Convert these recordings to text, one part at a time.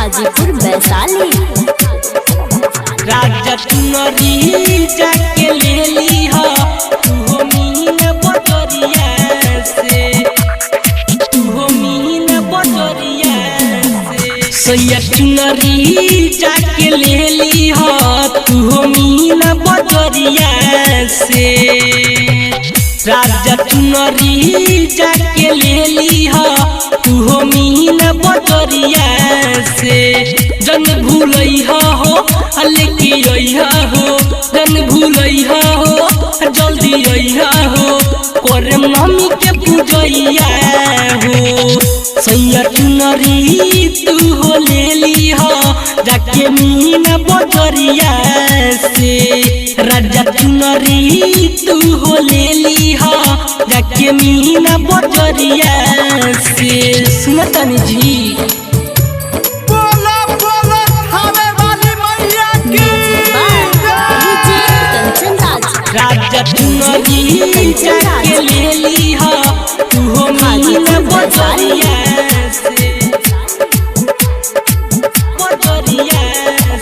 हाजीपुर वैशाली। राजा चुनरी जाके ले ली हो तू मीन बजरिया से, तू मीन बजरिया से। सैया चुनरी जाके ले ली हो तू मीन बजरिया से। राजा चुनरी जाके ले ली हो तू मीन बजरिया से। जन भूलई हो लेके अइहा हो, जन भूलई हो जल्दी अइहा हो, करे मम्मी के पूजैया हो। सैया चुनरी तू हो ले ली हो जाके मीन बजरिया से। राजा चुनरी तू हो ले ली हो जाके मीन बजरिया से। सुनतनी जी। बोला बोला थाने वाली मैया की। डीजे कंचन राज। राजा चुनरी जाके ले ली हो तू मीन बजरिया से, बजरिया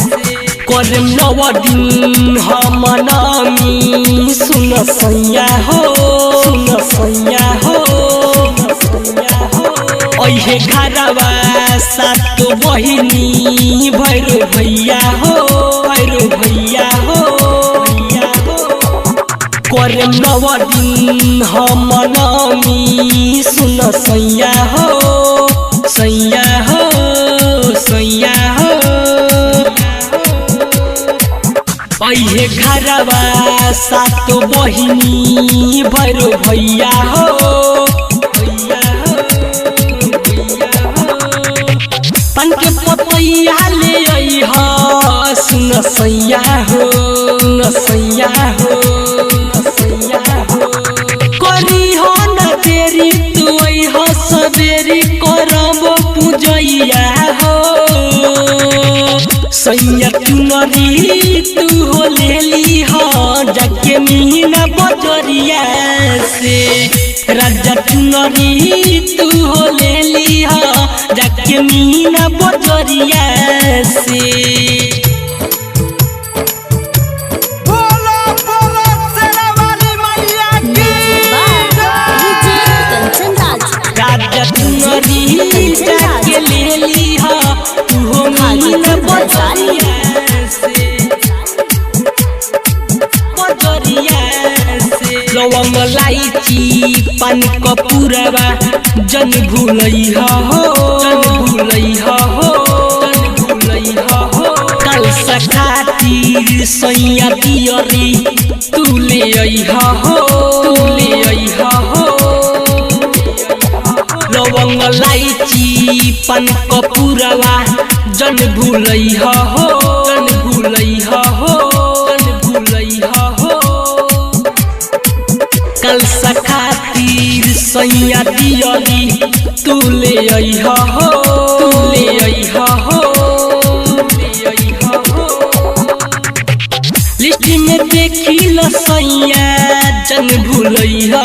से। करम नव दिन हम नामी सुन सैया हो, सुन सैया हो, सैया हो। अहे घरवा सात बहिनी भैरो भैया हो, भैरो भैया हो, भैया हो। करम नव दिन हम नामी सुन सैया हो, सैया हो, सैया हो। अहे घरवा सात बहिनी भैरो भैया हो, भैया हो, भैया हो। पान के पतैया ले अइहा सुन सैया हो, सुन सैया हो, सैया हो। करी हो न देरी तू अइहा सबेरी करब पूजैया हो। सैया चुनरी तू हो ले ली हो जाके मीन बजरिया से। राजा चुनरी तू हो ले ली हो जाके मीन बजरिया से। बोला बोला शेरा वाली मैया की। डीजे कंचन राज। राजा चुनरी जाके ले ली हो तू मीन बजरिया से, बजरिया से। लवंग लाइची पान कपूरवा जन भूलई हो, जन भूलई हो, जन भूलई हो। कल सखातिर सैया दियरी तू ले अइहा हो, तू ले अइहा हो। लवंग लाइची पान कपूरवा जन भूलई हो, जन भूलई हो, जन भूलई हो। कल सखातिर सैया दियरी तू ले अइहा हो, तू ले अइहा हो, ले अइहा हो। लिस्ट में देखी ल सैया जन भूलई हो,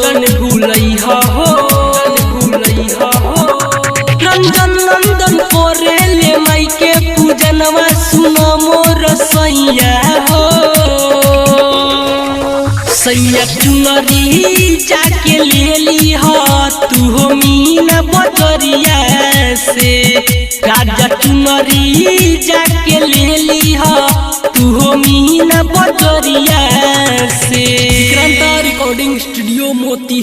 जन भूलई हो, जन भूलई हो। रंजन नंदन करे ले माई के पूजनवा सुन मोर सैया हो। सैया चुनरी जाके ले ली हो तू मीन बजरिया से। राजा चुनरी जाके ले ली हो तू मीन बजरिया से। क्रांता रिकॉर्डिंग स्टूडियो मोती।